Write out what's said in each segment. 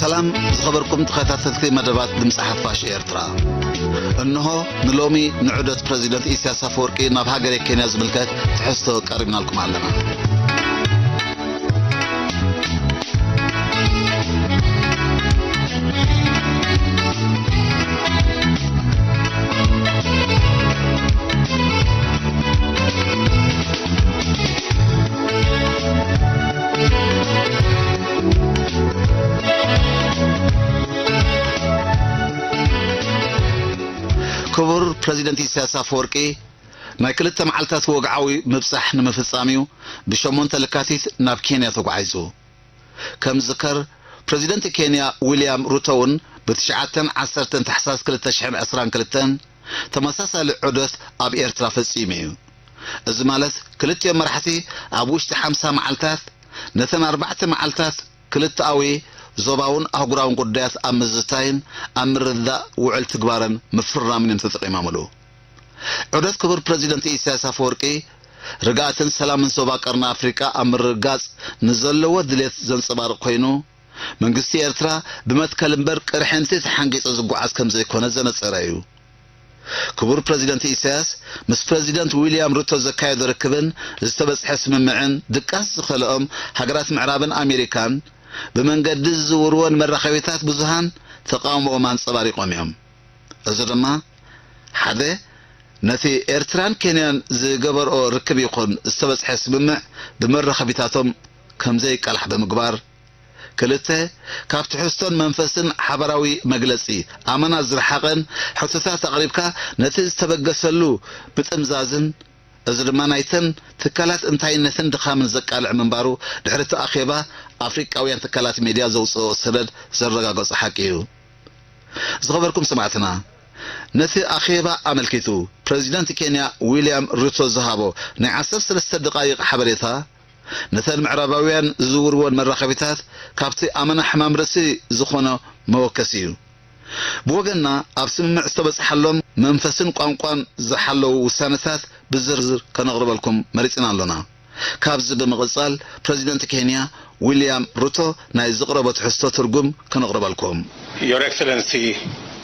ሰላም ዝኸበርኩም ተኸታተልቲ መደባት ድምፂ ሓፋሽ ኤርትራ። እንሆ ንሎሚ ንዑደት ፕረዚደንት ኢሳያስ ኣፈወርቂ ናብ ሃገረ ኬንያ ዝምልከት ትሕዝቶ ቀሪብናልኩም ኣለና። ክቡር ፕረዚደንት ኢሳያስ ኣፈወርቂ ናይ ክልተ መዓልታት ወግዓዊ ምብጻሕ ንምፍጻም እዩ ብሸሞንተ ለካቲት ናብ ኬንያ ተጓዒዙ። ከም ዝከር፣ ፕረዚደንት ኬንያ ዊልያም ሩቶ እውን ብትሽዓተን ዓሰርተን ታሕሳስ ክልተ ሽሕን ዕስራን ክልተን ተመሳሳሊ ዑደት ኣብ ኤርትራ ፈጺሙ እዩ። እዚ ማለት ክልቲኦም መራሕቲ ኣብ ውሽጢ ሓምሳ መዓልታት ነተን ኣርባዕተ መዓልታት ክልተኣዊ ዞባውን ኣህጉራውን ጉዳያት ኣብ ምዝታይን ኣብ ምርድዳእ ውዕል ትግባረን ምፍርራምን እዮም ተጠቒሞምሉ። ዑደት ክቡር ፕረዚደንት ኢሳያስ ኣፈወርቂ ርግኣትን ሰላምን ዞባ ቀርኒ ኣፍሪቃ ኣብ ምርግጋጽ ንዘለዎ ድሌት ዘንጸባርቕ ኮይኑ፣ መንግስቲ ኤርትራ ብመትከል እምበር ቅርሕንቲ ተሓንጊጡ ዝጓዓዝ ከም ዘይኮነ ዘነጸረ እዩ። ክቡር ፕረዚደንት ኢሳያስ ምስ ፕረዚደንት ዊልያም ሩቶ ዘካየዶ ርክብን ዝተበጽሐ ስምምዕን ድቃስ ዝኸልኦም ሃገራት ምዕራብን ኣሜሪካን ብመንገዲ ዝዝውርወን መራኸቢታት ብዙሃን ተቃውሞኦም ኣንጸባሪቖም እዮም። እዚ ድማ ሓደ ነቲ ኤርትራን ኬንያን ዝገበርኦ ርክብ ይኹን ዝተበጽሐ ስምምዕ ብመራኸቢታቶም ከም ዘይቃላሕ ብምግባር፣ ክልተ ካብ ትሕዝቶን መንፈስን ሓባራዊ መግለጺ ኣመና ዝረሓቐን ሕቶታት ኣቕሪብካ ነቲ ዝተበገሰሉ ምጥምዛዝን፣ እዚ ድማ ናይተን ትካላት እንታይነትን ድኻምን ዘቃልዕ ምንባሩ ድሕሪ እቲ ኣኼባ ኣፍሪቃውያን ትካላት ሜድያ ዘውጽኦ ሰነድ ዘረጋገጾ ሓቂ እዩ። ዝኸበርኩም ሰማዕትና፣ ነቲ ኣኼባ ኣመልኪቱ ፕረዚደንት ኬንያ ዊልያም ሩቶ ዝሃቦ ናይ ዓሰርተ ሰለስተ ደቓይቕ ሓበሬታ፣ ነተን ምዕራባውያን ዝዝውርወን መራኸቢታት ካብቲ ኣመና ሕማም ርእሲ ዝኾነ መወከሲ እዩ። ብወገንና ኣብ ስምምዕ ዝተበጽሓሎም መንፈስን ቋንቋን ዝሓለዉ ውሳነታት ብዝርዝር ከነቕርበልኩም መሪጽና ኣሎና። ካብዚ ብምቕጻል ፕረዚደንት ኬንያ ዊልያም ሩቶ ናይ ዘቕረቦ ትሕዝቶ ትርጉም ከነቕርበልኩም። Your Excellency,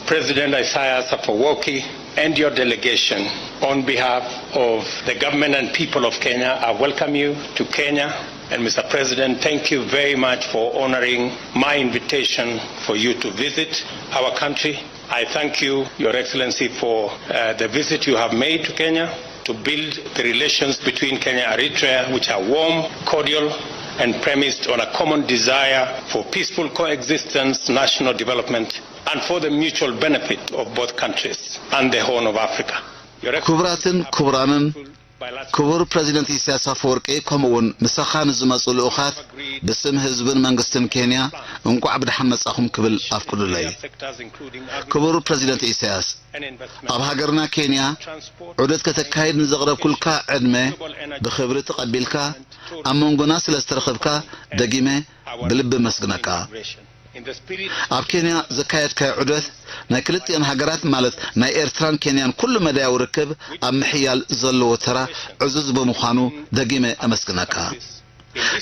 President Isaias Afwerki and your delegation, on behalf of the government and people of Kenya, I welcome you to Kenya. And Mister President, thank you very much for honoring my invitation for you to visit our country. I thank you, Your Excellency, for uh, the visit you have made to Kenya to build the relations between Kenya and Eritrea, which are warm, cordial, and premised on a common desire for peaceful coexistence, national development, and for the mutual benefit of both countries and the Horn of Africa. Your Excellency, ክቡራትን ክቡራንን፣ ክቡር ፕረዚደንት ኢሳያስ ኣፈወርቂ ከምኡውን ምሳኻ ንዝመጹ ልኡኻት ብስም ህዝብን መንግስትን ኬንያ እንቋዕ ብደሓን መጻኹም ክብል ኣፍቅዱለይ። ክቡር ፕረዚደንት ኢሳያስ፣ ኣብ ሃገርና ኬንያ ዑደት ከተካይድ ንዘቕረብኩልካ ዕድመ ብኽብሪ ተቐቢልካ ኣብ መንጎና ስለ ዝተረኸብካ ደጊመ ብልቢ እመስግነካ። ኣብ ኬንያ ዘካየድካዮ ዑደት ናይ ክልቲኣን ሃገራት ማለት ናይ ኤርትራን ኬንያን ኩሉ መዳያዊ ርክብ ኣብ ምሕያል ዘለዎ ተራ ዕዙዝ ብምዃኑ ደጊመ እመስግነካ።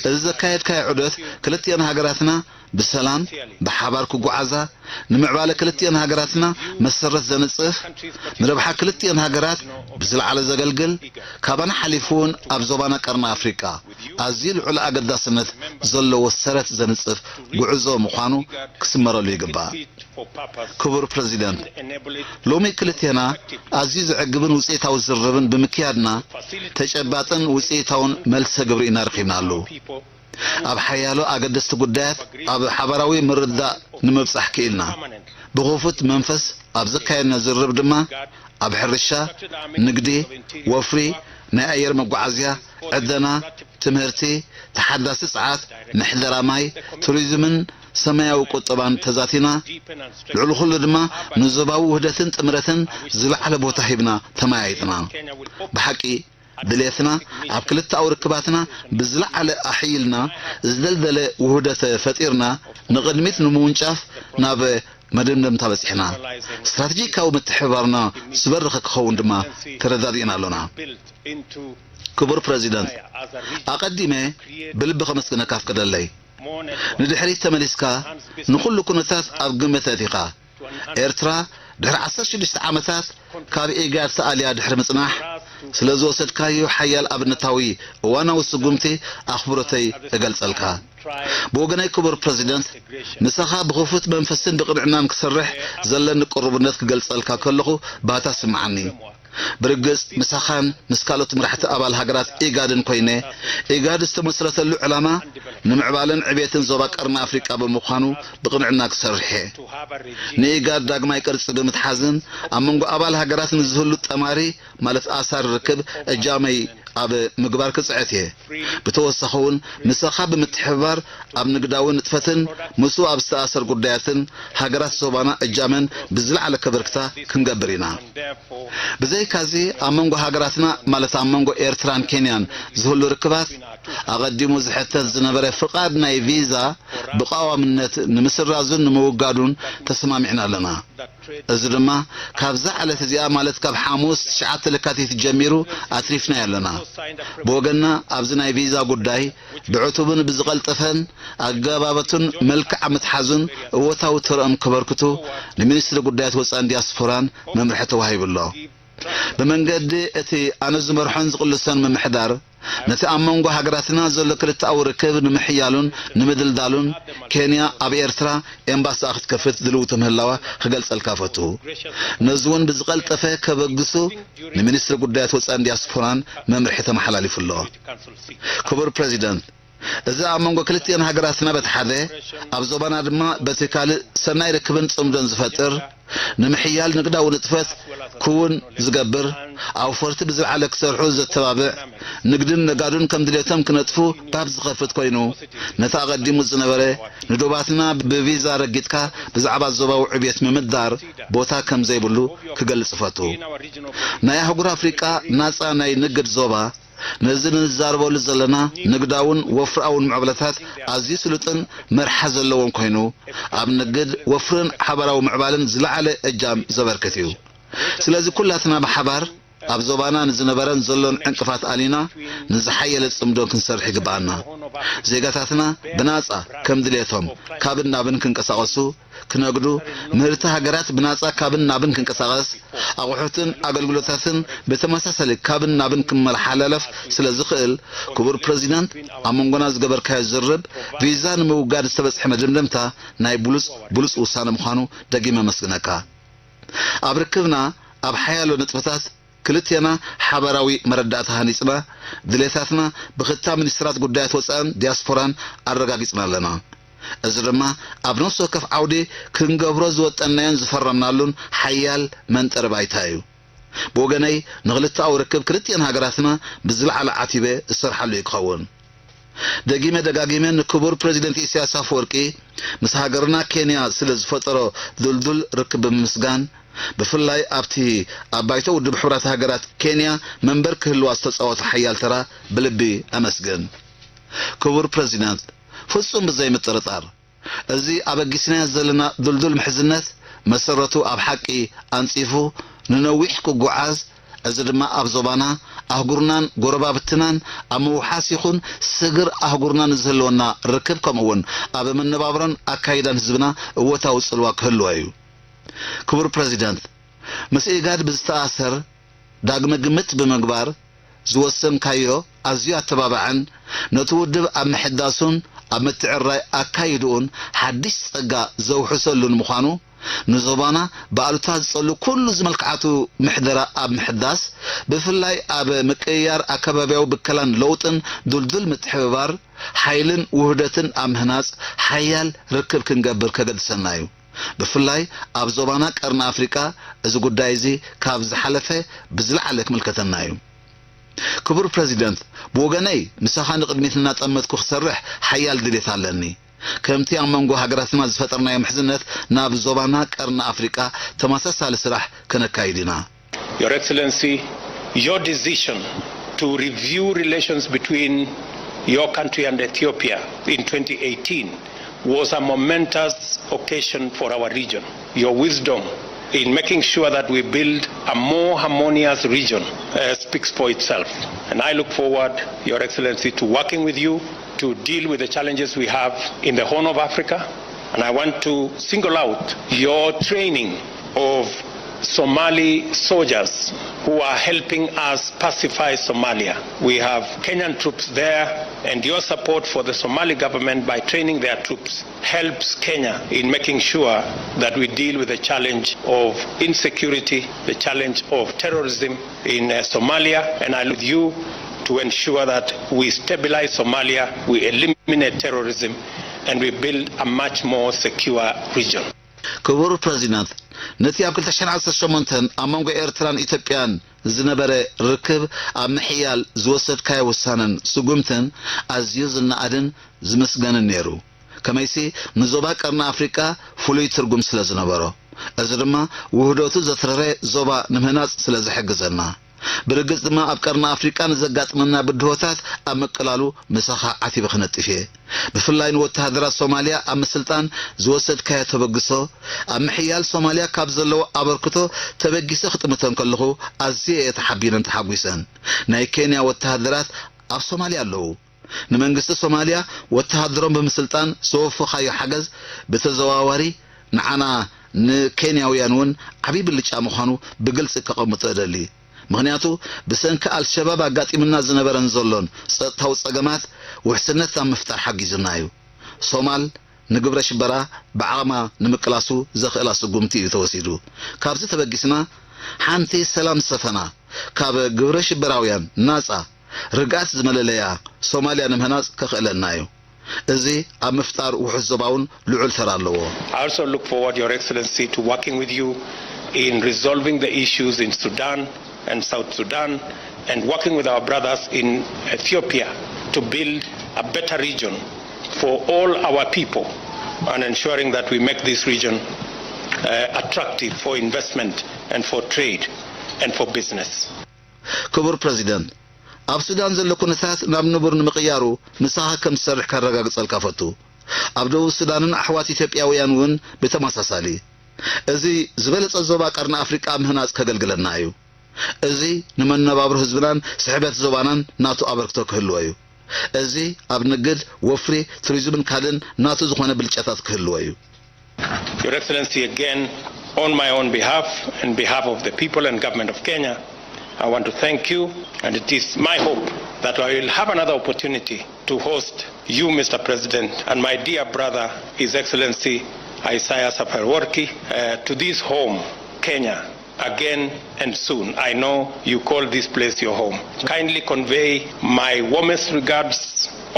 እዚ ዘካየድካዮ ዑደት ክልቲኣን ሃገራትና ብሰላም ብሓባር ክጓዓዛ፣ ንምዕባለ ክልቲኣን ሃገራትና መሰረት ዘንጽፍ፣ ንረብሓ ክልቲኣን ሃገራት ብዝለዓለ ዘገልግል፣ ካባና ሓሊፉ እውን ኣብ ዞባና ቀርኒ ኣፍሪቃ ኣዝዩ ልዑል ኣገዳስነት ዘለዎ ሰረት ዘንጽፍ ጉዕዞ ምዃኑ ክስመረሉ ይግባእ። ክቡር ፕረዚደንት፣ ሎሚ ክልቴና ኣዝዩ ዘዕግብን ውጽኢታዊ ዝርርብን ብምክያድና ተጨባጥን ውጽኢታውን መልሰ ግብሪ ኢና ረኺብናሉ። ኣብ ሓያሎ ኣገደስቲ ጉዳያት ኣብ ሓባራዊ ምርድዳእ ንምብጻሕ ክኢልና። ብኽፉት መንፈስ ኣብ ዘካየድና ዝርርብ ድማ ኣብ ሕርሻ፣ ንግዲ፣ ወፍሪ፣ ናይ ኣየር መጓዓዝያ፣ ዕደና፣ ትምህርቲ፣ ተሓዳሲ ጸዓት፣ ምሕደራ ማይ፣ ቱሪዝምን ሰማያዊ ቁጠባን ተዛቲና። ልዕሊ ኩሉ ድማ ንዞባዊ ውህደትን ጥምረትን ዝለዓለ ቦታ ሂብና ተመያይጥና። ብሓቂ ድሌትና ኣብ ክልተኣዊ ርክባትና ብዝለዓለ ኣሕይልና ዝደልደለ ውህደት ፈጢርና ንቕድሚት ንምውንጫፍ ናብ መደምደምታ በጺሕና። ስትራተጂካዊ ምትሕብባርና ዝበረኸ ክኸውን ድማ ተረዳዲእና ኣሎና። ክቡር ፕረዚደንት፣ ኣቐዲመ ብልቢ ከመስግነካ ኣፍቅደለይ። ንድሕሪት ተመሊስካ ንኹሉ ኩነታት ኣብ ግምት ኣእቲኻ፣ ኤርትራ ድሕሪ ዓሰርተ ሽዱሽተ ዓመታት ካብ ኢጋድ ተኣልያ ድሕሪ ምጽናሕ፣ ስለ ዝወሰድካዮ ሓያል ኣብነታዊ እዋናዊ ስጉምቲ ኣኽብሮተይ እገልጸልካ። ብወገነይ ክቡር ፕረዚደንት፣ ምሳኻ ብኽፉት መንፈስን ብቕንዕናን ክሰርሕ ዘለኒ ቅሩብነት ክገልጸልካ ከለኹ ባህታ ስምዓኒ። ብርግጽ ምሳኻን ምስ ካልኦት መራሕቲ ኣባል ሃገራት ኢጋድን ኮይነ፣ ኢጋድ ዝተመስረተሉ ዕላማ ንምዕባለን ዕቤትን ዞባ ቀርኒ ኣፍሪቃ ብምዃኑ ብቕንዕና ክሰርሕ እየ። ንኢጋድ ዳግማይ ቅርጺ ብምትሓዝን ኣብ መንጎ ኣባል ሃገራት ንዝህሉ ጠማሪ ማለት ኣሳር ርክብ እጃመይ ኣብ ምግባር ክጽዕት እየ። ብተወሳኺ እውን ምሳኻ ብምትሕብባር ኣብ ንግዳዊ ንጥፈትን ምስኡ ኣብ ዝተኣሰር ጉዳያትን ሃገራት ዞባና እጃመን ብዝለዓለ ከበርክታ ክንገብር ኢና። ብዘይካዚ ኣብ መንጎ ሃገራትና ማለት ኣብ መንጎ ኤርትራን ኬንያን ዝህሉ ርክባት ኣቐዲሙ ዝሕተት ዝነበረ ፍቓድ ናይ ቪዛ ብቐዋምነት ንምስራዙን ንምውጋዱን ተሰማሚዕና ኣለና። እዚ ድማ ካብዛ ዕለት እዚኣ ማለት ካብ ሓሙስ ትሽዓተ ለካቲት ጀሚሩ ኣትሪፍናዮ ኣለና። ብወገንና ኣብዚ ናይ ቪዛ ጉዳይ ብዕቱብን ብዝቐልጠፈን ኣገባባቱን መልክዕ ኣብ ምትሓዙን እወታዊ ተርኦም ከበርክቱ ንሚኒስትሪ ጉዳያት ወጻእን ዲያስፖራን መምርሒ ተዋሂቡ ኣሎ። ብመንገዲ እቲ ኣነ ዝመርሖን ዝቕልሶን ምምሕዳር ነቲ ኣብ መንጎ ሃገራትና ዘሎ ክልተኣዊ ርክብ ንምሕያሉን ንምድልዳሉን ኬንያ ኣብ ኤርትራ ኤምባሲኣ ክትከፍት ድልውቲ ምህላዋ ክገልጸልካ ፈቱ። ነዚ እውን ብዝቐልጠፈ ከበግሱ ንሚኒስትሪ ጉዳያት ወጻእን ዲያስፖራን መምርሒ ተመሓላሊፉ ኣሎ። ክቡር ፕረዚደንት፣ እዚ ኣብ መንጎ ክልቲኤን ሃገራትና በቲ ሓደ ኣብ ዞባና ድማ በቲ ካልእ ሰናይ ርክብን ጽምዶን ዝፈጥር ንምሕያል ንግዳዊ ንጥፈት ክውን ዝገብር ኣውፈርቲ ብዝለዓለ ክሰርሑ ዘተባብዕ ንግድን ነጋዱን ከም ድሌቶም ክነጥፉ ባብ ዝኸፍት ኮይኑ ነቲ ኣቐዲሙ ዝነበረ ንዶባትና ብቪዛ ረጊጥካ ብዛዕባ ዞባዊ ዕብየት ምምዳር ቦታ ከም ዘይብሉ ክገልጽ እፈቱ። ናይ ኣህጉር ኣፍሪቃ ናጻ ናይ ንግድ ዞባ ነዚ ንዛረበሉ ዘለና ንግዳውን ወፍራውን ምዕባለታት ኣዝዩ ስሉጥን መርሓ ዘለዎን ኮይኑ ኣብ ንግድ ወፍርን ሓበራዊ ምዕባልን ዝለዓለ እጃም ዘበርክት እዩ። ስለዚ ኩላትና ብሓባር ኣብ ዞባና ንዝነበረን ዘሎን ዕንቅፋት ኣሊና ንዝሓየለ ጽምዶ ክንሰርሕ ይግብኣና። ዜጋታትና ብናጻ ከም ድሌቶም ካብን ናብን ክንቀሳቐሱ ክነግዱ፣ ምህርቲ ሃገራት ብናጻ ካብን ናብን ክንቀሳቐስ፣ ኣቑሑትን ኣገልግሎታትን ብተመሳሳሊ ካብን ናብን ክመሓላለፍ ስለ ዝኽእል፣ ክቡር ፕረዚደንት፣ ኣብ መንጎና ዝገበርካዮ ዝርርብ ቪዛ ንምውጋድ ዝተበጽሐ መደምደምታ ናይ ብሉጽ ብሉጽ ውሳነ ምዃኑ ደጊመ ኣመስግነካ። ኣብ ርክብና ኣብ ሓያሎ ነጥብታት ክልቴና ሓባራዊ መረዳእታ ሃኒጽና፣ ድሌታትና ብክልተ ሚኒስትራት ጉዳያት ወጻእን ዲያስፖራን ኣረጋጊጽና ኣለና። እዚ ድማ ኣብ ነፍሲ ወከፍ ዓውዲ ክንገብሮ ዝወጠንናዮን ዝፈረምናሉን ሓያል መንጠሪ ባይታ እዩ። ብወገነይ ንክልተኣዊ ርክብ ክልቲኤን ሃገራትና ብዝለዓለ ዓቲበ ዝሰርሓሉ እዩ ክኸውን። ደጊመ ደጋጊመ ንክቡር ፕረዚደንት ኢሳያስ ኣፈወርቂ ምስ ሃገርና ኬንያ ስለ ዝፈጠሮ ድልዱል ርክብ ብምምስጋን፣ ብፍላይ ኣብቲ ኣብ ባይቶ ውድብ ሕቡራት ሃገራት ኬንያ መንበር ክህልዋ ዝተጻወተ ሓያል ተራ ብልቢ ኣመስግን። ክቡር ፕረዚደንት፣ ፍጹም ብዘይ ምጥርጣር፣ እዚ ኣበጊስናዮ ዘለና ድልዱል ምሕዝነት መሰረቱ ኣብ ሓቂ ኣንጺፉ ንነዊሕ ክጓዓዝ፣ እዚ ድማ ኣብ ዞባና፣ ኣህጉርናን ጎረባብትናን ኣብ ምውሓስ ይኹን ስግር ኣህጉርና ንዝህልወና ርክብ ከምኡ እውን ኣብ መነባብሮን ኣካይዳን ህዝብና እወታዊ ጽልዋ ክህልዎ እዩ። ክቡር ፕረዚደንት፣ ምስ ኢጋድ ብዝተኣሰር ዳግመ ግምት ብምግባር ዝወሰንካዮ ኣዝዩ ኣተባባዕን ነቲ ውድብ ኣብ ምሕዳሱን ኣብ ምትዕርራይ ኣካይድኡን ሓድሽ ጸጋ ዘውሕሰሉን ምዃኑ፣ ንዞባና ብኣሉታ ዝጸሉ ኩሉ ዝመልክዓቱ ምሕደራ ኣብ ምሕዳስ፣ ብፍላይ ኣብ ምቅይያር ኣከባብያዊ ብከላን ለውጥን ድልዱል ምትሕብባር፣ ሓይልን ውህደትን ኣብ ምህናጽ ሓያል ርክብ ክንገብር ከገድሰና እዩ። ብፍላይ ኣብ ዞባና ቀርኒ ኣፍሪቃ እዚ ጉዳይ እዚ ካብ ዝሓለፈ ብዝለዓለ ክምልከተና እዩ። ክቡር ፕረዚደንት፣ ብወገነይ ምሳኻ ንቕድሚት እናጠመትኩ ክሰርሕ ሓያል ድሌት ኣለኒ። ከምቲ ኣብ መንጎ ሃገራትና ዝፈጠርናዮ ምሕዝነት ናብ ዞባና ቀርኒ ኣፍሪቃ ተመሳሳሊ ስራሕ ከነካይድ ኢና። Your Excellency, your decision to review relations between your country and Ethiopia in twenty eighteen was a momentous occasion for our region. Your wisdom in making sure that we build a more harmonious region, uh, speaks for itself. And I look forward, Your Excellency, to working with you to deal with the challenges we have in the Horn of Africa. And I want to single out your training of Somali soldiers who are helping us pacify Somalia. We have Kenyan troops there, and your support for the Somali government by training their troops helps Kenya in making sure that we deal with the challenge of insecurity, the challenge of terrorism in uh, Somalia, and I look with you to ensure that we stabilize Somalia, we eliminate terrorism, and we build a much more secure region. ክቡር ፕረዚደንት፣ ነቲ ኣብ ክልተ ሽሕን ዓሰርተ ሸሞንተን ኣብ መንጎ ኤርትራን ኢትዮጵያን ዝነበረ ርክብ ኣብ ምሕያል ዝወሰድካዮ ውሳነን ስጉምትን ኣዝዩ ዝነኣድን ዝምስገንን ነይሩ። ከመይሲ ንዞባ ቀርኒ ኣፍሪቃ ፍሉይ ትርጉም ስለ ዝነበሮ፣ እዚ ድማ ውህደቱ ዘትረረ ዞባ ንምህናጽ ስለ ዝሕግዘና፣ ብርግጽ ድማ ኣብ ቀርኒ ኣፍሪቃ ንዘጋጥመና ብድሆታት ኣብ ምቅላሉ ምሳኻ ዓቲበ ክነጥፍ እየ። ብፍላይ ንወተሃደራት ሶማልያ ኣብ ምስልጣን ዝወሰድካዮ ተበግሶ፣ ኣብ ምሕያል ሶማልያ ካብ ዘለዎ ኣበርክቶ ተበጊሰ ክጥምቶ እንከለኹ ኣዝየ እየ ተሓቢነን ተሓጒሰን። ናይ ኬንያ ወተሃደራት ኣብ ሶማልያ ኣለዉ። ንመንግስቲ ሶማልያ ወተሃደሮም ብምስልጣን ዘወፈኻዮ ሓገዝ ብተዘዋዋሪ ንዓና ንኬንያውያን እውን ዓብዪ ብልጫ ምዃኑ ብግልጺ ከቐምጦ እደሊ። ምኽንያቱ ብሰንኪ ኣልሸባብ ኣጋጢምና ዝነበረን ዘሎን ጸጥታዊ ጸገማት ውሕስነት ኣብ ምፍጣር ሓጊዙና እዩ። ሶማል ንግብረ ሽበራ ብዓቕማ ንምቅላሱ ዘኽእላ ስጉምቲ እዩ ተወሲዱ። ካብዚ ተበጊስና ሓንቲ ሰላም ዝሰፈና፣ ካብ ግብረ ሽበራውያን ናጻ፣ ርግኣት ዝመለለያ ሶማልያ ንምህናጽ ከኽእለና እዩ። እዚ ኣብ ምፍጣር ውሑስ ዞባ እውን ልዑል ተራ ኣለዎ። I also look forward, Your Excellency, to working with you in resolving the issues in Sudan and South Sudan and working with our brothers in Ethiopia to build a better region for all our people and ensuring that we make this region uh, attractive for investment and for trade and for business. ክቡር ፕረዚደንት፣ ኣብ ሱዳን ዘሎ ኩነታት ናብ ንቡር ንምቕያሩ ምሳኻ ከም ዝሰርሕ ከረጋግጸልካ ፈቱ። ኣብ ደቡብ ሱዳንን ኣሕዋት ኢትዮጵያውያን እውን ብተመሳሳሊ። እዚ ዝበለጸ ዞባ ቀርኒ ኣፍሪቃ ምህናጽ ከገልግለና እዩ። እዚ ንመነባብሮ ህዝብናን ስሕበት ዞባናን ናቱ ኣበርክቶ ክህልዎ እዩ። እዚ ኣብ ንግድ፣ ወፍሪ፣ ቱሪዝምን ካልእን ናቱ ዝኾነ ብልጫታት ክህልዎ እዩ። Your Excellency, again, on my own behalf and behalf of the people and government of Kenya, I want to thank you, and it is my hope that I will have another opportunity to host you, Mister President, and my dear brother, His Excellency Isaias Afwerki, uh, to this home, Kenya, again and soon. I know you call this place your home. Kindly convey my warmest regards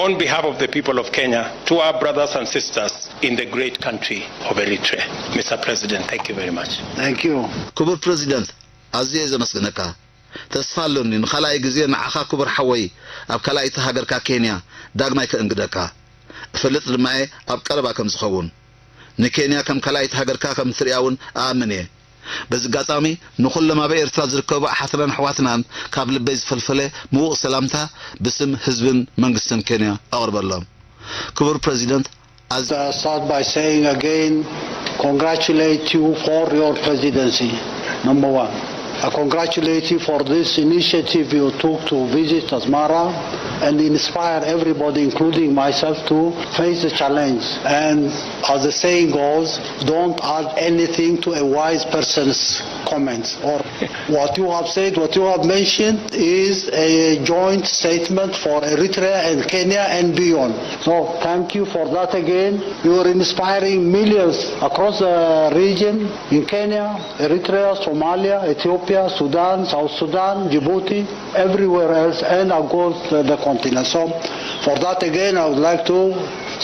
on behalf of the people of Kenya to our brothers and sisters in the great country of Eritrea. Mister President, thank you very much. Thank you. ክቡር ፕረዚደንት፣ ኣዝየ ዘመስግነካ። ተስፋ ኣሎኒ ንኻልኣይ ግዜ ንዓኻ ክቡር ሓወይ ኣብ ካልኣይቲ ሃገርካ ኬንያ ዳግማይ ከእንግደካ። እፈልጥ ድማ እየ ኣብ ቀረባ ከም ዝኸውን። ንኬንያ ከም ካልኣይቲ ሃገርካ ከም እትሪኣ እውን እኣምን እየ። በዚ ኣጋጣሚ ንኹሎም ኣብ ኤርትራ ዝርከቡ ኣሓትናን ኣሕዋትናን ካብ ልበይ ዝፈልፈለ ምዉቕ ሰላምታ ብስም ህዝብን መንግስትን ኬንያ ኣቕርበሎም። ክቡር ፕረዚደንት፣ ኣዝ- Uh, start by saying again, congratulate you for your presidency, number one. I congratulate you for this initiative you took to visit Asmara and inspire everybody, including myself, to face the challenge. And as the saying goes, don't add anything to a wise person's comments. Or what you have said, what you have mentioned is a joint statement for Eritrea and Kenya and beyond. So thank you for that again. You are inspiring millions across the region, in Kenya, Eritrea, Somalia, Ethiopia, Sudan, South Sudan, Djibouti, everywhere else, and across the, the continent. So for that again, I would like to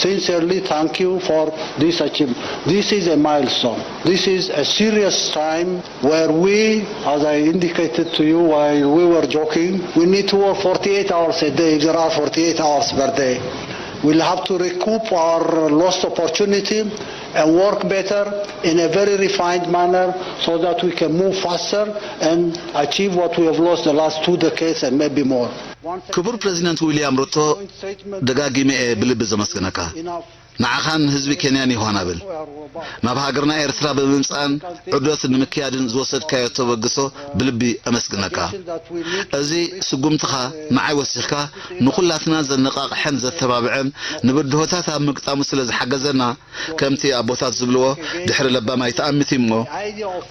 sincerely thank you for this achievement. This is a milestone. This is a serious time where we, as I indicated to you while we were joking, we need to work forty-eight hours a day if there are forty-eight hours per day. We'll have to recoup our lost opportunity and work better in a very refined manner so that we can move faster and achieve what we have lost the last two decades and maybe more. ክቡር ፕረዚደንት ዊልያም ሩቶ፣ ደጋጊመ እየ ብልቢ ዘመስግነካ። ንዓኻን ንህዝቢ ኬንያን ዮሃና ብል። ናብ ሃገርና ኤርትራ ብምምጻእን ዑደት ንምክያድን ዝወሰድካዮ ተበግሶ ብልቢ ኣመስግነካ። እዚ ስጉምትኻ ንዓይ ወሲኽካ ንኹላትና ዘነቓቕሐን ዘተባብዐን ንብድሆታት ኣብ ምግጣሙ ስለ ዝሓገዘና፣ ከምቲ ኣቦታት ዝብልዎ፣ ድሕሪ ለባም ኣይትኣምት እዩ እሞ፣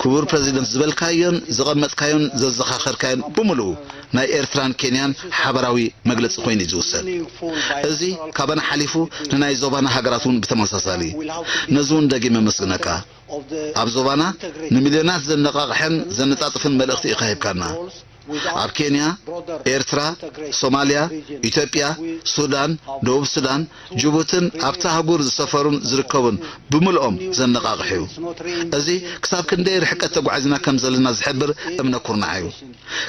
ክቡር ፕረዚደንት፣ ዝበልካዮን ዘቐመጥካዮን ዘዘኻኸርካዮን ብምሉኡ ናይ ኤርትራን ኬንያን ሓበራዊ መግለጺ ኮይኑ እዩ ዝውሰድ። እዚ ካባና ሓሊፉ ንናይ ዞባና ሃገራት እውን ብተመሳሳሊ። ነዚ እውን ደጊመ ኣመስግነካ። ኣብ ዞባና ንሚልዮናት ዘነቓቕሐን ዘነጣጥፍን መልእኽቲ ኢኻ ሂብካና። ኣብ ኬንያ፣ ኤርትራ፣ ሶማልያ፣ ኢትዮጵያ፣ ሱዳን፣ ደቡብ ሱዳን፣ ጅቡትን ኣብታ ኣህጉር ዝሰፈሩን ዝርከቡን ብምልኦም ዘነቓቕሕ እዩ። እዚ ክሳብ ክንደይ ርሕቀት ተጓዒዝና ከም ዘለና ዝሕብር እምነ ኩርናዕ እዩ።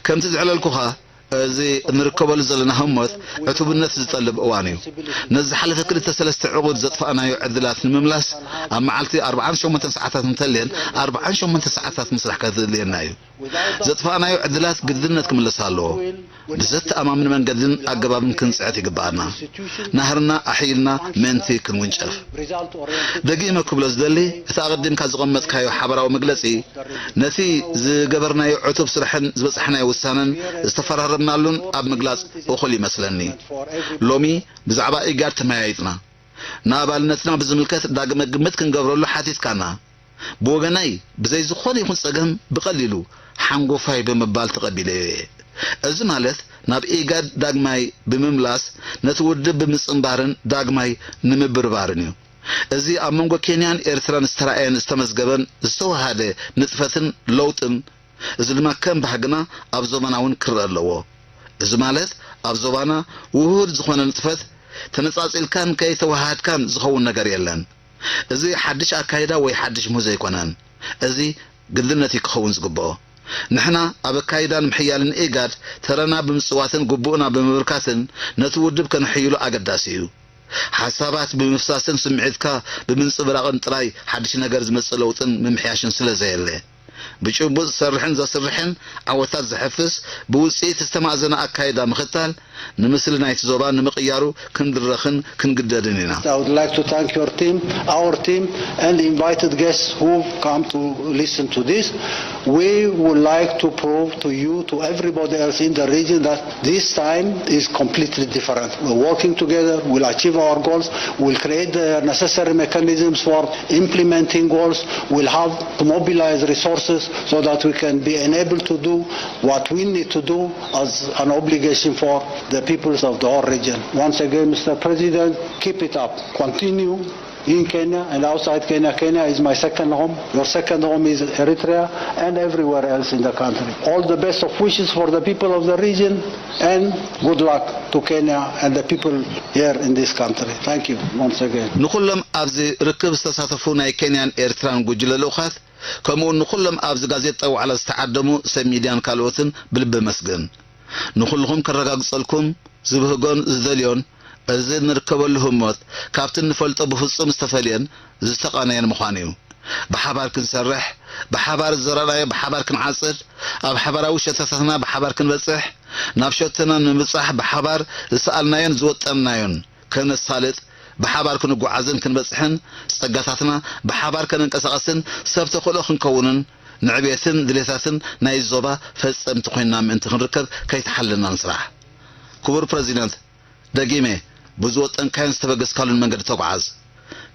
ከምቲ ዘዕለልኩኻ፣ እዚ እንርከበሉ ዘለና ህሞት ዕቱብነት ዝጠልብ እዋን እዩ። ነዚ ዝሓለፈ ክልተ ሰለስተ ዕቑድ ዘጥፋእናዮ ዕድላት ንምምላስ ኣብ መዓልቲ ኣርብዓን ሸሞንተን ሰዓታት እንተልየን ኣርብዓን ሸሞንተ ሰዓታት ምስራሕ ከድልየና እዩ። ዘጥፋእናዮ ዕድላት ግድነት ክምለስ ኣለዎ። ብዘተኣማምን መንገድን ኣገባብን ክንጽዕት ይግብኣና። ናህርና ኣሕይልና ምእንቲ ክንውንጨፍ። ደጊመ ክብሎ ዝደሊ፣ እቲ ኣቐዲምካ ዘቐመጥካዮ ሓበራዊ መግለጺ፣ ነቲ ዝገበርናዮ ዕቱብ ስራሕን ዝበጻሕናዮ ውሳነን ዝተፈራረምናሉን ኣብ ምግላጽ እኹል ይመስለኒ። ሎሚ ብዛዕባ ኢጋድ ተመያይጥና። ንኣባልነትና ብዝምልከት ዳግመ ግምት ክንገብረሉ ሓቲትካና። ብወገነይ፣ ብዘይ ዝኾነ ይኹን ጸገም ብቐሊሉ ሓንጎፋይ ብምባል ተቐቢለዮ እየ። እዚ ማለት፣ ናብ ኢጋድ ዳግማይ ብምምላስ፣ ነቲ ውድብ ብምጽንባርን ዳግማይ ንምብርባርን እዩ። እዚ ኣብ መንጎ ኬንያን ኤርትራን ዝተራእየን ዝተመዝገበን ዝተወሃደ ንጥፈትን ለውጥን፣ እዚ ድማ ከም ባህግና ኣብ ዞባና እውን ክረአ ኣለዎ። እዚ ማለት፣ ኣብ ዞባና ውሁድ ዝኾነ ንጥፈት፣ ተነጻጺልካን ከይተወሃሃድካን ዝኸውን ነገር የለን። እዚ ሓድሽ ኣካይዳ ወይ ሓድሽ ምህዞ ኣይኮነን። እዚ ግድነት እዩ ክኸውን ዝግብኦ። ንሕና ኣብ ኣካይዳን ምሕያልን ኢጋድ ተረና ብምጽዋትን ግቡእና ብምብርካትን ነቲ ውድብ ከነሕይሎ ኣገዳሲ እዩ። ሓሳባት ብምፍሳስን ስምዒትካ ብምንጽብራቕን ጥራይ ሓድሽ ነገር ዝመጽእ ለውጥን ምምሕያሽን ስለ ዘየለ። ብጭቡጥ ዝሰርሕን ዘስርሕን ዓወታት ዘሕፍስ ብውጽኢት ዝተማእዘነ ኣካይዳ ምኽታል ንምስሊ ናይቲ ዞባ ንምቕያሩ ክንድረኽን ክንግደድን ኢና። I would like to thank your team, our team, and the invited guests who've come to listen to this. We would like to prove to you, to everybody else in the region, that this time is completely different. We're working together, we'll achieve our goals, we'll create the necessary mechanisms for implementing goals, we'll have to mobilize resources so that we can be enabled to do what we need to do as an obligation for the peoples of the whole region. Once again, Mister President, keep it up. Continue in Kenya and outside Kenya. Kenya is my second home. Your second home is Eritrea and everywhere else in the country. All the best of wishes for the people of the region and good luck to Kenya and the people here in this country. Thank you once again. ንኹሎም ኣብዚ ርክብ ዝተሳተፉ ናይ ኬንያን ኤርትራን ጉጅለ ልኡኻት፣ ከምኡ እውን ንኹሎም ኣብዚ ጋዜጣ ዋዕላ ዝተዓደሙ ሰብ ሚድያን ካልኦትን ብልቢ ኣመስግን። ንኹልኹም ከረጋግጸልኩም ዝብህጎን ዝደልዮን፣ እዚ እንርከበሉ ህሞት ካብቲ እንፈልጦ ብፍጹም ዝተፈልየን ዝተቓነየን ምዃኑ እዩ። ብሓባር ክንሰርሕ፣ ብሓባር ዝዘራእናዮ ብሓባር ክንዓጽድ፣ ኣብ ሓባራዊ ሸቶታትና ብሓባር ክንበጽሕ፣ ናብ ሸቶና ንምብጻሕ ብሓባር ዝሰኣልናዮን ዝወጠንናዮን ከነሳልጥ፣ ብሓባር ክንጓዓዝን ክንበጽሕን፣ ጸጋታትና ብሓባር ከነንቀሳቐስን ሰብ ተኽእሎ ክንከውንን፣ ንዕቤትን ድሌታትን ናይ ዞባ ፈጸምቲ ኮይንና ምእንቲ ክንርከብ ከይተሓለልና ንስራሕ። ክቡር ፕረዚደንት፣ ደጊመ፣ ብዝወጠንካዮን ዝተበገስካሉን መንገዲ ተጓዓዝ።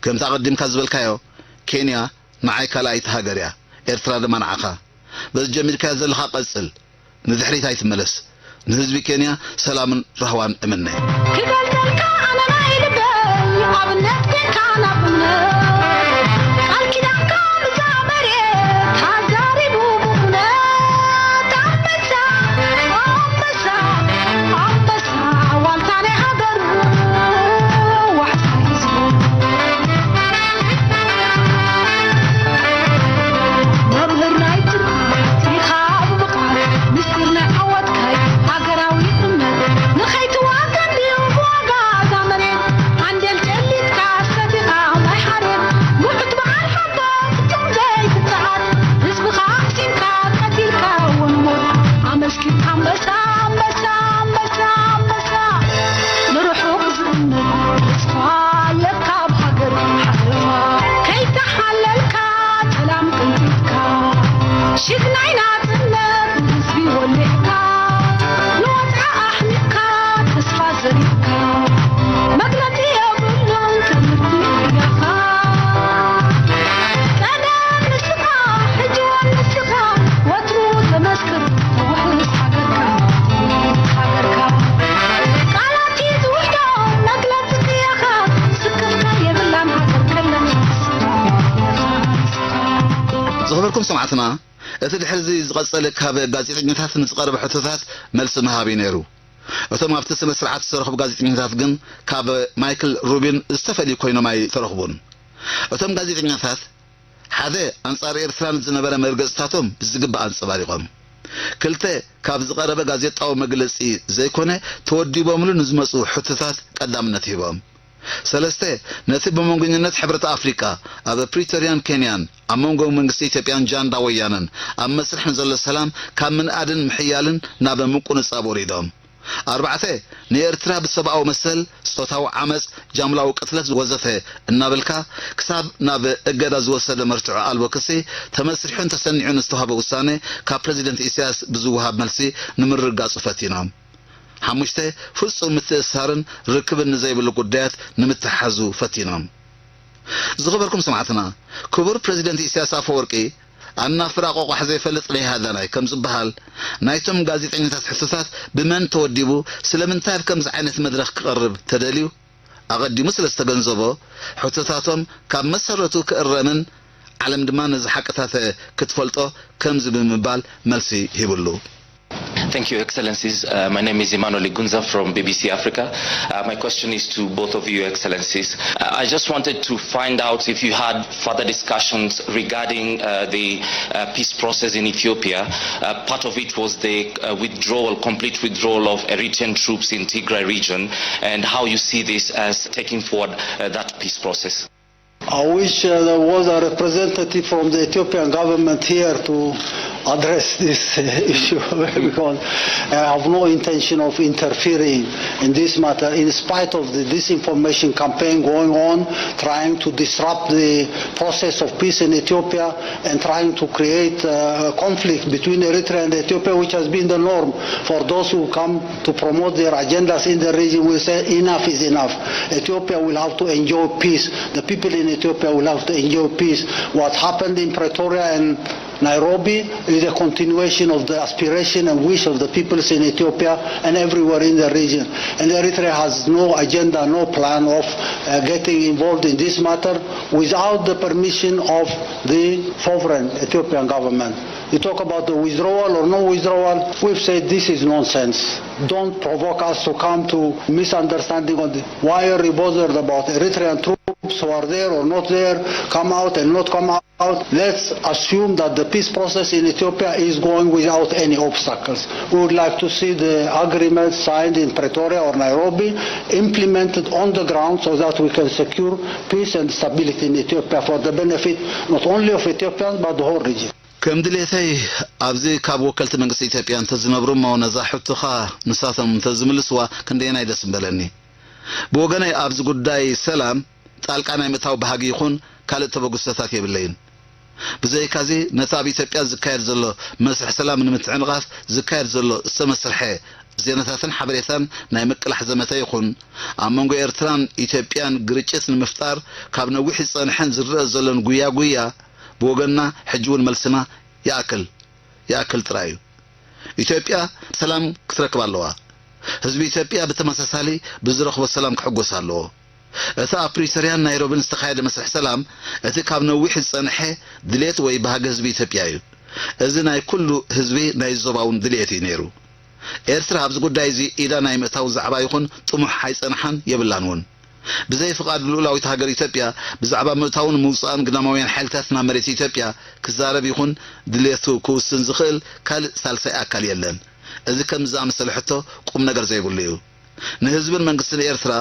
ከምቲ ኣቐዲምካ ዝበልካዮ፣ ኬንያ ንዓይ ካልኣይቲ ሃገር እያ፣ ኤርትራ ድማ ንዓኻ። በዚ ጀሚርካዮ ዘለኻ ቀጽል፣ ንድሕሪት ኣይትመለስ። ንህዝቢ ኬንያ ሰላምን ራህዋን እምነ። ክገልጸልካ ኣነ ናይ ልበይ ኣብነት ጌርካ ናብ እምነት ቃል ኪዳንካ ምስኣ መሬት ኣዛሪቡ ብእውነት ኣንበሳ ኣንበሳ ኣንበሳ ዋልታ ናይ ሃገር ዋሕዚ ህዝቡ መምህር ናይ ትምህርቲ ካብ ምስጢር ናይ ዓወትካይ ሃገራዊ እምነት ንኸይትዋገን ድዩ ብዋጋ እዛ መሬት ዓንዴል ጨሊጥካ ሰቲኻ ማይ ዝኸበርኩም ሰማዕትና፣ እቲ ድሕርዚ ዝቐጸለ ካብ ጋዜጠኛታት ንዝቐረበ ሕቶታት መልሲ ምሃብ እዩ ነይሩ። እቶም ኣብቲ ስነ ስርዓት ዝተረኽቡ ጋዜጠኛታት ግን ካብ ማይክል ሩቢን ዝተፈልዩ ኮይኖም ኣይተረኽቡን። እቶም ጋዜጠኛታት ሓደ፣ ኣንጻር ኤርትራ ንዝነበረ መርገጽታቶም ብዝግባእ ኣንጸባሪቖም። ክልተ፣ ካብ ዝቐረበ ጋዜጣዊ መግለጺ ዘይኮነ፣ ተወዲቦምሉ ንዝመጹ ሕቶታት ቀዳምነት ሂቦም። ሰለስተ፣ ነቲ ብመንጎኛነት ሕብረት ኣፍሪቃ ኣብ ፕሪቶርያን ኬንያን ኣብ መንጎ መንግስቲ ኢትዮጵያን ጃንዳ ወያነን ኣብ መስርሕ ንዘሎ ሰላም ካብ ምንኣድን ምሕያልን ናብ ምቁንጻብ ወሪዶም። ኣርባዕተ፣ ንኤርትራ ብሰብኣዊ መሰል፣ ጾታዊ ዓመጽ፣ ጃምላዊ ቅትለት ወዘተ እናበልካ ክሳብ ናብ እገዳ ዝወሰደ መርትዖ ኣልቦ ክሲ ተመስሪሑን ተሰኒዑን ዝተዋህበ ውሳነ ካብ ፕረዚደንት ኢሳያስ ብዝወሃብ መልሲ ንምርግጋጹ ፈቲኖም። ሓሙሽተ፣ ፍጹም ምትእስሳርን ርክብን ንዘይብሉ ጉዳያት ንምትሓዙ ፈቲኖም። ዝኸበርኩም ሰማዕትና፣ ክቡር ፕረዚደንት ኢሳያስ ኣፈወርቂ ኣናፍራ ቆቋሕ ዘይፈልጥ ለይሃዳናይ ከም ዝበሃል፣ ናይቶም ጋዜጠኛታት ሕቶታት ብመን ተወዲቡ፣ ስለምንታይ ኣብ ከምዚ ዓይነት መድረኽ ክቐርብ ተደልዩ ኣቐዲሙ ስለ ዝተገንዘቦ፣ ሕቶታቶም ካብ መሰረቱ ክእረምን ዓለም ድማ ነዚ ሓቅታት ክትፈልጦ ከምዚ ብምባል መልሲ ሂብሉ። Thank you, Excellencies. Uh, my name is Emmanuel Igunza from B B C Africa. Uh, my question is to both of you, Excellencies. Uh, I just wanted to find out if you had further discussions regarding uh, the uh, peace process in Ethiopia. Uh, part of it was the uh, withdrawal, complete withdrawal of Eritrean troops in Tigray region, and how you see this as taking forward uh, that peace process. I wish uh, there was a representative from the Ethiopian government here to address this uh, issue because I have no intention of interfering in this matter in spite of the disinformation campaign going on, trying to disrupt the process of peace in Ethiopia and trying to create uh, a conflict between Eritrea and Ethiopia, which has been the norm for those who come to promote their agendas in the region. We say enough is enough. Ethiopia will have to enjoy peace. The people in Ethiopia will have to enjoy peace. What happened in Pretoria and Nairobi is a continuation of the aspiration and wish of the peoples in Ethiopia and everywhere in the region. And Eritrea has no agenda, no plan of uh, getting involved in this matter without the permission of the sovereign Ethiopian government. You talk about the withdrawal or no withdrawal. We've said this is nonsense. Don't provoke us to come to misunderstanding on the, why are you bothered about Eritrean troops who are there or not there, come out and not come out. Let's assume that the peace process in Ethiopia is going without any obstacles. We would like to see the agreement signed in Pretoria or Nairobi implemented on the ground so that we can secure peace and stability in Ethiopia for the benefit not only of Ethiopians but the whole region. ከም ድሌተይ ኣብዚ ካብ ወከልቲ መንግስቲ ኢትዮጵያ እንተዝነብሩ እሞ ነዛ ሕቶኻ ንሳቶም እንተዝምልስዋ ክንደየናይ ደስ ምበለኒ። ብወገነይ ኣብዚ ጉዳይ ሰላም ጣልቃ ናይ ምእታው ባህጊ ይኹን ካልእ ተበግሶታት የብለይን። ብዘይካዚ ነቲ ኣብ ኢትዮጵያ ዝካየድ ዘሎ መስርሕ ሰላም ንምትዕንቓፍ ዝካየድ ዘሎ ዝተመስርሐ ዜናታትን ሓበሬታን ናይ ምቅላሕ ዘመተ ይኹን ኣብ መንጎ ኤርትራን ኢትዮጵያን ግርጭት ንምፍጣር ካብ ነዊሕ ዝጸንሐን ዝረኣ ዘሎን ጉያ ጉያ ብወገንና ሕጂ እውን መልስና ይኣክል ይኣክል ጥራይ እዩ። ኢትዮጵያ ሰላም ክትረክብ ኣለዋ። ህዝቢ ኢትዮጵያ ብተመሳሳሊ ብዝረኽቦ ሰላም ክሕጎስ ኣለዎ። እቲ ኣብ ፕሪቶርያን ናይሮብን ዝተኻየደ መስርሕ ሰላም እቲ ካብ ነዊሕ ዝጸንሐ ድሌት ወይ ባህጊ ህዝቢ ኢትዮጵያ እዩ። እዚ ናይ ኩሉ ህዝቢ ናይ ዞባ እውን ድሌት እዩ ነይሩ። ኤርትራ ኣብዚ ጉዳይ እዚ ኢዳ ናይ ምእታው ዛዕባ ይኹን ጥሙሕ ኣይጸንሓን የብላን እውን። ብዘይ ፍቓድ ልኡላዊት ሃገር ኢትዮጵያ ብዛዕባ ምእታውን ምውጻእን ግዳማውያን ሓይልታት ናብ መሬት ኢትዮጵያ ክዛረብ ይኹን ድሌቱ ክውስን ዝኽእል ካልእ ሳልሳይ ኣካል የለን። እዚ ከምዚ ዝኣመሰለ ሕቶ ቁም ነገር ዘይብሉ እዩ። ንህዝብን መንግስትን ኤርትራ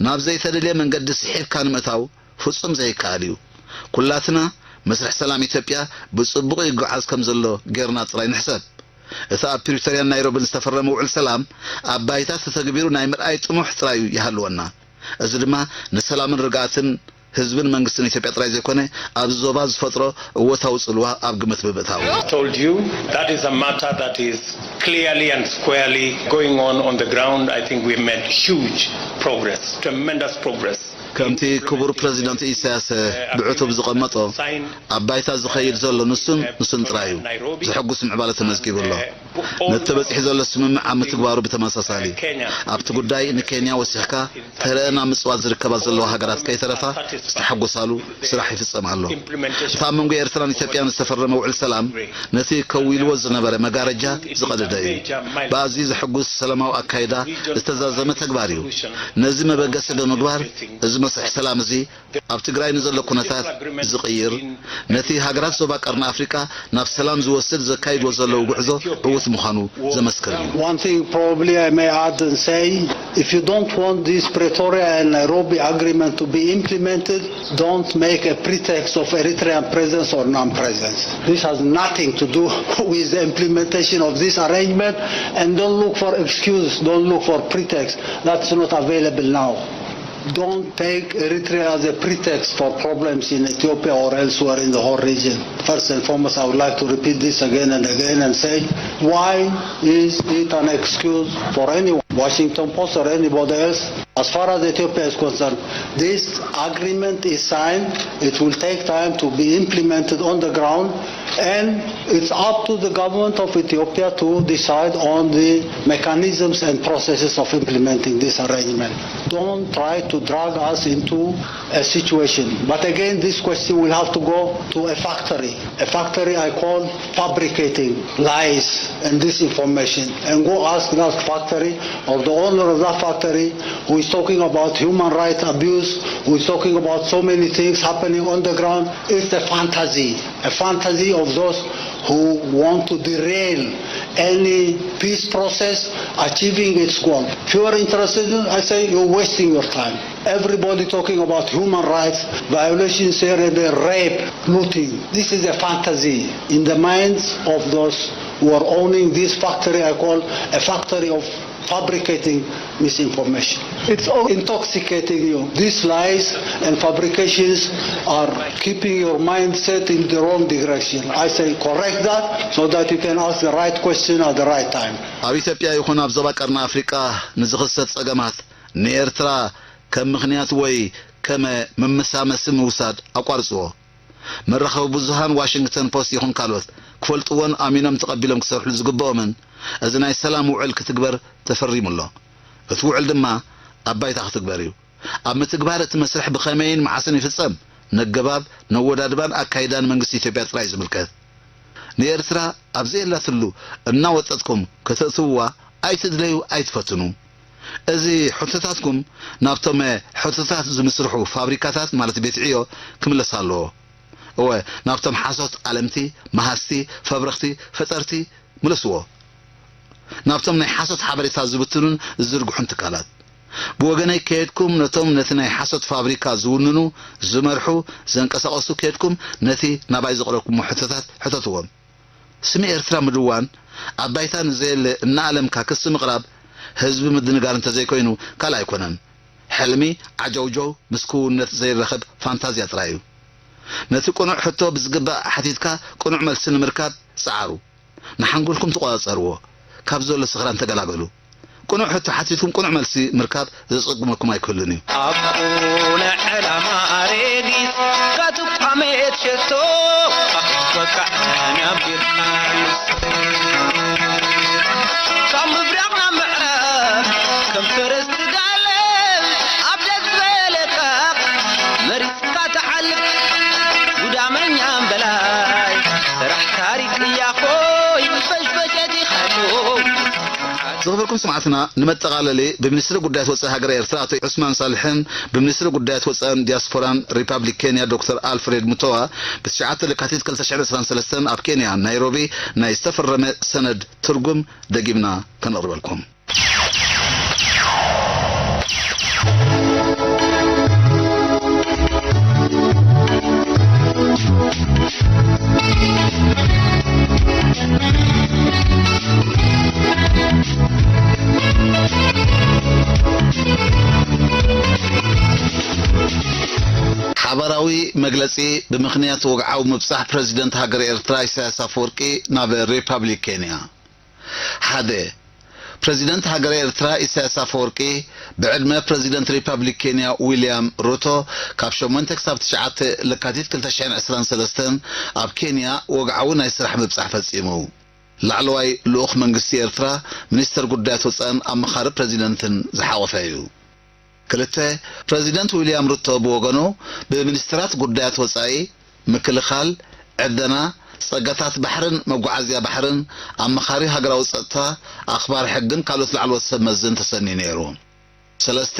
ናብ ዘይተደልየ መንገዲ ስሒብካ ንምእታው ፍጹም ዘይከኣል እዩ። ኩላትና መስርሕ ሰላም ኢትዮጵያ ብጽቡቕ ይጓዓዝ ከም ዘሎ ጌርና ጥራይ ንሕሰብ። እቲ ኣብ ፕሪቶርያን ናይሮብን ዝተፈረመ ውዕል ሰላም ኣብ ባይታ ተተግቢሩ ናይ ምርኣይ ጥሙሕ ጥራይ እዩ ይሃልወና። እዚ ድማ ንሰላምን ርግኣትን ህዝብን መንግስትን ኢትዮጵያ ጥራይ ዘይኮነ ኣብዚ ዞባ ዝፈጥሮ እወታዊ ጽልዋ ኣብ ግምት ብምእታው እዩ። Told you that is a matter that is clearly and squarely going on on the ground. I think we've made huge progress, tremendous progress. ከምቲ ክቡር ፕረዚደንት ኢሳያስ ብዕቱብ ዝቐመጦ፣ ኣብ ባይታ ዝኸይድ ዘሎ ንሱን ንሱን ጥራይ እዩ። ዘሐጉስ ምዕባለ ተመዝጊቡ ኣሎ። ነቲ ተበጺሑ ዘሎ ስምምዕ ኣብ ምትግባሩ ብተመሳሳሊ፣ ኣብቲ ጉዳይ ንኬንያ ወሲኽካ ተረአን ኣብ ምጽዋት ዝርከባ ዘለዋ ሃገራት ከይተረፋ ዝተሓጎሳሉ ስራሕ ይፍጸም ኣሎ። እቲ ኣብ መንጎ ኤርትራን ኢትዮጵያን ዝተፈረመ ውዕል ሰላም፣ ነቲ ከዊልዎ ዝነበረ መጋረጃ ዝቐደደ እዩ። ብኣዝዩ ዘሐጉስ ሰላማዊ ኣካይዳ ዝተዛዘመ ተግባር እዩ። ነዚ መበገሲ ብምግባር፣ እዚ መስርሕ ሰላም እዚ ኣብ ትግራይ ንዘሎ ኩነታት ዝቕይር፣ ነቲ ሃገራት ዞባ ቀርኒ ኣፍሪቃ ናብ ሰላም ዝወስድ ዘካይድዎ ዘለዉ ጉዕዞ ዕዉት ምዃኑ ዘመስክር እዩ። One thing probably I may add and say, if you don't want this Pretoria and Nairobi agreement to be implemented, don't make a pretext of Eritrean presence or non-presence. This has nothing to do with the implementation of this arrangement, and don't look for excuse, don't look for pretext. That's not available now. Don't take Eritrea as a pretext for problems in Ethiopia or elsewhere in the whole region. First and foremost, I would like to repeat this again and again and say, why is it an excuse for anyone, Washington Post or anybody else? As far as Ethiopia is concerned, this agreement is signed. It will take time to be implemented on the ground. And it's up to the government of Ethiopia to decide on the mechanisms and processes of implementing this arrangement. Don't try to drag us into a situation. But again, this question will have to go to a factory. A factory I call fabricating lies and disinformation. And go ask that factory or the owner of that factory who is talking about human rights abuse, who is talking about so many things happening on the ground. It's a fantasy. A fantasy of those who want to derail any peace process achieving its goal. If you are interested in, I say you're wasting your time. Everybody talking about human rights violations here and there, rape, looting. This is a fantasy in the minds of those who are owning this factory I call a factory of fabricating misinformation. It's all intoxicating you. These lies and fabrications are keeping your mind set in the wrong direction. I say correct that so that you can ask the right question at the right time. ኣብ ኢትዮጵያ ይኹን ኣብ ዞባ ቀርኒ ኣፍሪቃ ንዝኽሰት ጸገማት ንኤርትራ ከም ምኽንያት ወይ ከም መመሳመሲ ምውሳድ ኣቋርጽዎ። መራኸቢ ብዙሃን ዋሽንግተን ፖስት ይኹን ካልኦት ክፈልጥዎን ኣሚኖም ተቐቢሎም ክሰርሕሉ ዝግብኦምን፣ እዚ ናይ ሰላም ውዕል ክትግበር ተፈሪሙ ኣሎ። እቲ ውዕል ድማ ኣብ ባይታ ክትግበር እዩ። ኣብ ምትግባር እቲ መስርሕ ብኸመይን መዓስን ይፍጸም፣ ነገባብ፣ ነወዳድባን ኣካይዳን መንግስቲ ኢትዮጵያ ጥራይ እዩ ዝምልከት። ንኤርትራ ኣብ ዘየላትሉ እናወጠጥኩም ከተእትውዋ ኣይትድለዩ፣ ኣይትፈትኑ። እዚ ሕቶታትኩም ናብቶም ሕቶታት ዝምስርሑ ፋብሪካታት ማለት ቤት ዕዮ ክምለስ ኣለዎ። እወ፣ ናብቶም ሓሶት ኣለምቲ፣ መሃዝቲ፣ ፈብረኽቲ፣ ፈጠርቲ ምለስዎ። ናብቶም ናይ ሓሶት ሓበሬታ ዝብትኑን ዝዝርግሑን ትካላት። ብወገነይ ከየድኩም ነቶም ነቲ ናይ ሓሶት ፋብሪካ ዝውንኑ፣ ዝመርሑ፣ ዘንቀሳቐሱ ከየድኩም ነቲ ናባይ ዘቕረብኩሞ ሕቶታት ሕተትዎም። ስሚ ኤርትራ ምድዋን ኣብ ባይታ ንዘየለ እናኣለምካ ክሲ ምቕራብ ህዝቢ ምድንጋር እንተዘይኮይኑ ካልእ ኣይኮነን። ሕልሚ ዓጀውጀው ምስ ክውንነት ዘይራኸብ ፋንታዝያ ጥራይ እዩ። ነቲ ቅኑዕ ሕቶ ብዝግባእ ሓቲትካ ቅኑዕ መልሲ ንምርካብ ጸዓሩ። ንሓንጎልኩም ተቖጻጸርዎ። ካብ ዘሎ ስኽራን ተገላገሉ። ቅኑዕ ሕቶ ሓቲትኩም ቅኑዕ መልሲ ምርካብ ዘጸግመኩም ኣይክህሉን እዩ። ኣብ ቅኑዕ ዕላማ ሬዲት ካትኳሜት ሸቶ ወቃዕ ናቢርካ ካብ ምብራቕ ናብ ምዕራብ ከም ፈረስ ትጋልብ ኣብ ደስ ዝበለ ቃቕ መሪጽካ ትሓልፍ ጉዳመኛ እምበላይ ስራሕ ታሪክ እያ ኾይ ፈሽፈሸት ኢኻቶ። ዝኸበርኩም ሰማዕትና፣ ንመጠቓለሊ ብሚኒስትሪ ጉዳያት ወጻኢ ሃገረ ኤርትራ ኣቶ ዑስማን ሳልሕን ብሚኒስትሪ ጉዳያት ወጻኢን ዲያስፖራን ሪፓብሊክ ኬንያ ዶክተር ኣልፍሬድ ሙቶዋ ብትሽዓተ ለካቲት ክልተ ሽሕን ዕስራን ሰለስተን ኣብ ኬንያ ናይሮቢ ናይ ዝተፈረመ ሰነድ ትርጉም ደጊምና ከነቕርበልኩም። ሓባራዊ መግለጺ ብምኽንያት ወግዓዊ ምብጻሕ ፕረዚደንት ሃገረ ኤርትራ ኢሳያስ ኣፈወርቂ ናብ ሪፓብሊክ ኬንያ። ሓደ፣ ፕረዚደንት ሃገረ ኤርትራ ኢሳያስ ኣፈወርቂ ብዕድመ ፕረዚደንት ሪፓብሊክ ኬንያ ዊልያም ሩቶ ካብ ሸሞንተ ክሳብ ትሽዓተ ለካቲት ክልተ ሽሕን ዕስራን ሰለስተን ኣብ ኬንያ ወግዓዊ ናይ ስራሕ ምብጻሕ ፈጺሙ። ላዕለዋይ ልኡኽ መንግስቲ ኤርትራ፣ ሚኒስተር ጉዳያት ወጻእን ኣመኻሪ ፕረዚደንትን ዝሓቖፈ እዩ። ክልተ፣ ፕረዚደንት ዊልያም ሩቶ ብወገኑ ብሚኒስትራት ጉዳያት ወጻኢ፣ ምክልኻል፣ ዕደና፣ ጸጋታት ባሕርን መጓዓዝያ ባሕርን፣ ኣመኻሪ ሃገራዊ ጸጥታ፣ ኣኽባር ሕግን ካልኦት ላዕለዎት ሰብ መዝን ተሰንዩ ነይሩ። ሰለስተ፣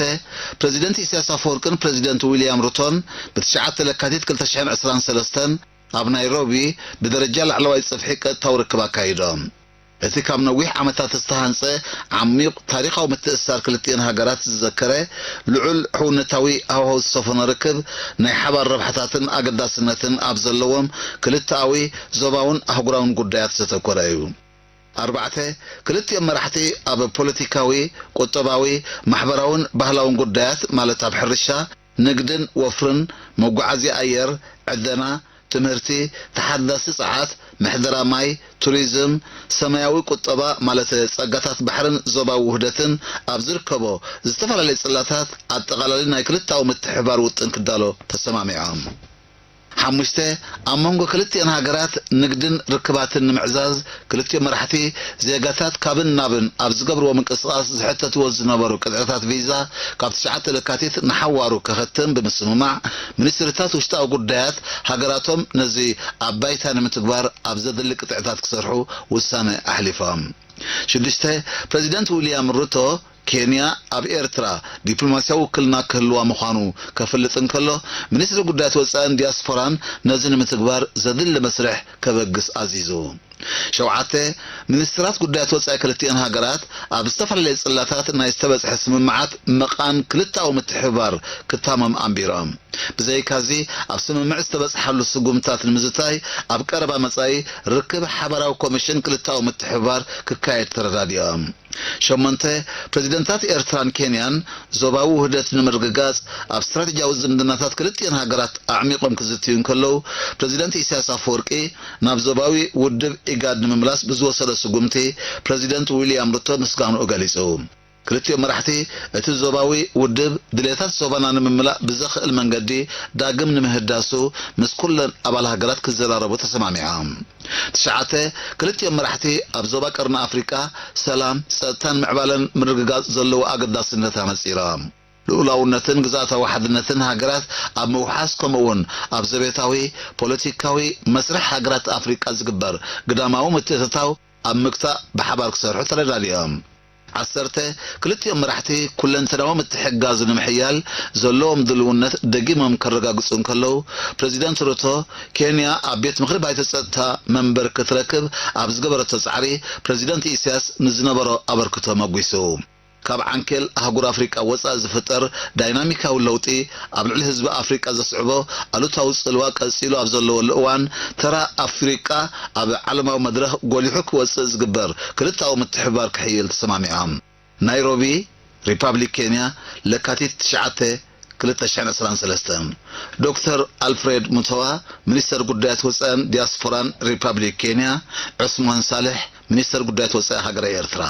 ፕረዚደንት ኢሳያስ ኣፈወርቅን ፕረዚደንት ዊልያም ሩቶን ብትሽዓተ ለካቲት ክልተ ሽሕን ዕስራን ሰለስተን ኣብ ናይሮቢ ብደረጃ ላዕለዋይ ጽፍሒ ቀጥታዊ ርክብ ኣካይዶም። እቲ ካብ ነዊሕ ዓመታት ዝተሃንጸ ዓሚቕ ታሪኻዊ ምትእስሳር ክልቲኤን ሃገራት ዝዘከረ፣ ልዑል ሕውነታዊ ሃዋህው ዝሰፈኖ ርክብ፣ ናይ ሓባር ረብሓታትን ኣገዳስነትን ኣብ ዘለዎም ክልተኣዊ፣ ዞባውን ኣህጉራውን ጉዳያት ዘተኮረ እዩ። ኣርባዕተ፣ ክልቲኦም መራሕቲ ኣብ ፖለቲካዊ፣ ቁጠባዊ፣ ማሕበራውን ባህላውን ጉዳያት፣ ማለት ኣብ ሕርሻ፣ ንግድን ወፍርን፣ መጓዓዝያ ኣየር፣ ዕደና፣ ትምህርቲ፣ ተሓዳሲ ጸዓት፣ ምሕደራ ማይ፣ ቱሪዝም፣ ሰማያዊ ቁጠባ፣ ማለት ጸጋታት ባሕርን ዞባዊ ውህደትን ኣብ ዝርከቦ ዝተፈላለየ ጽላታት፣ ኣጠቓላሊ ናይ ክልተኣዊ ምትሕብባር ውጥን ክዳሎ ተሰማሚዖም። ሓሙሽተ፣ ኣብ መንጎ ክልቲኤን ሃገራት ንግድን ርክባትን ንምዕዛዝ፣ ክልቲኦም መራሕቲ ዜጋታት ካብን ናብን ኣብ ዝገብርዎ ምንቅስቓስ ዝሕተትዎ ዝነበሩ ቅጥዕታት ቪዛ ካብ ትሽዓተ ለካቲት ንሓዋሩ ከኸትም ብምስምማዕ፣ ሚኒስትሪታት ውሽጣዊ ጉዳያት ሃገራቶም ነዚ ኣብ ባይታ ንምትግባር ኣብ ዘድሊ ቅጥዕታት ክሰርሑ ውሳነ ኣሕሊፎም። ሽዱሽተ፣ ፕረዚደንት ዊልያም ሩቶ፣ ኬንያ ኣብ ኤርትራ ዲፕሎማስያዊ ውክልና ክህልዋ ምዃኑ ከፍልጥ እንከሎ፣ ሚኒስትሪ ጉዳያት ወጻእን ዲያስፖራን ነዚ ንምትግባር ዘድሊ መስርሕ ከበግስ ኣዚዙ። ሸውዓተ፣ ሚኒስትራት ጉዳያት ወጻኢ ክልቲኤን ሃገራት ኣብ ዝተፈላለየ ጽላታት ናይ ዝተበጽሐ ስምምዓት መቓን ክልተኣዊ ምትሕብባር ክታመም ኣንቢሮም። ብዘይካዚ፣ ኣብ ስምምዕ ዝተበጽሓሉ ስጉምታት ንምዝታይ ኣብ ቀረባ መጻኢ ርክብ ሓባራዊ ኮሚሽን ክልተኣዊ ምትሕብባር ክካየድ ተረዳዲኦም። ሸሞንተ፣ ፕረዚደንታት ኤርትራን ኬንያን ዞባዊ ውህደት ንምርግጋጽ ኣብ ስትራቴጂያዊ ዝምድናታት ክልቲኤን ሃገራት ኣዕሚቖም ክዝትዩ እንከለዉ፣ ፕረዚደንት ኢሳያስ ኣፈወርቂ ናብ ዞባዊ ውድብ ኢጋድ ንምምላስ ብዝወሰደ ስጉምቲ ፕረዚደንት ዊልያም ሩቶ ምስጋንኡ ገሊጹ። ክልቲኦም መራሕቲ እቲ ዞባዊ ውድብ ድሌታት ዞባና ንምምላእ ብዘኽእል መንገዲ ዳግም ንምህዳሱ ምስ ኩለን ኣባል ሃገራት ክዘራረቡ ተሰማሚዖም። ትሽዓተ፣ ክልቲኦም መራሕቲ ኣብ ዞባ ቀርኒ ኣፍሪቃ ሰላም፣ ጸጥታን ምዕባለን ምርግጋጽ ዘለዎ ኣገዳስነት ኣነጺሮም። ልኡላውነትን ግዝኣታዊ ሓድነትን ሃገራት ኣብ ምውሓስ፣ ከምኡ'ውን ኣብ ዘቤታዊ ፖለቲካዊ መስርሕ ሃገራት ኣፍሪቃ ዝግበር ግዳማዊ ምትእትታው ኣብ ምግታእ ብሓባር ክሰርሑ ተረዳዲኦም። ዓሰርተ፣ ክልቲኦም መራሕቲ ኩለንተናዊ ምትሕግጋዝ ንምሕያል ዘለዎም ድልውነት ደጊሞም ከረጋግጹ እንከለዉ፣ ፕረዚደንት ሩቶ፣ ኬንያ ኣብ ቤት ምኽሪ ባይቶ ጸጥታ መንበር ክትረክብ ኣብ ዝገበረቶ ጻዕሪ፣ ፕረዚደንት ኢሳያስ ንዝነበሮ ኣበርክቶ መጒሱ። ካብ ዓንኬል ኣህጉር ኣፍሪቃ ወጻኢ ዝፍጠር ዳይናሚካዊ ለውጢ ኣብ ልዕሊ ህዝቢ ኣፍሪቃ ዘስዕቦ ኣሉታዊ ጽልዋ ቀጺሉ ኣብ ዘለወሉ እዋን፣ ተራ ኣፍሪቃ ኣብ ዓለማዊ መድረኽ ጎሊሑ ክወጽእ ዝግበር ክልተኣዊ ምትሕብባር ክሕይል ተሰማሚዖም። ናይሮቢ፣ ሪፓብሊክ ኬንያ፣ ለካቲት ትሽዓተ፣ ክልተ ሽሕን ዕስራን ሰለስተን። ዶክተር ኣልፍሬድ ሙቶዋ፣ ሚኒስተር ጉዳያት ወጻእን ዲያስፖራን ሪፓብሊክ ኬንያ፣ ዑስማን ሳልሕ፣ ሚኒስተር ጉዳያት ወጻኢ ሃገረ ኤርትራ።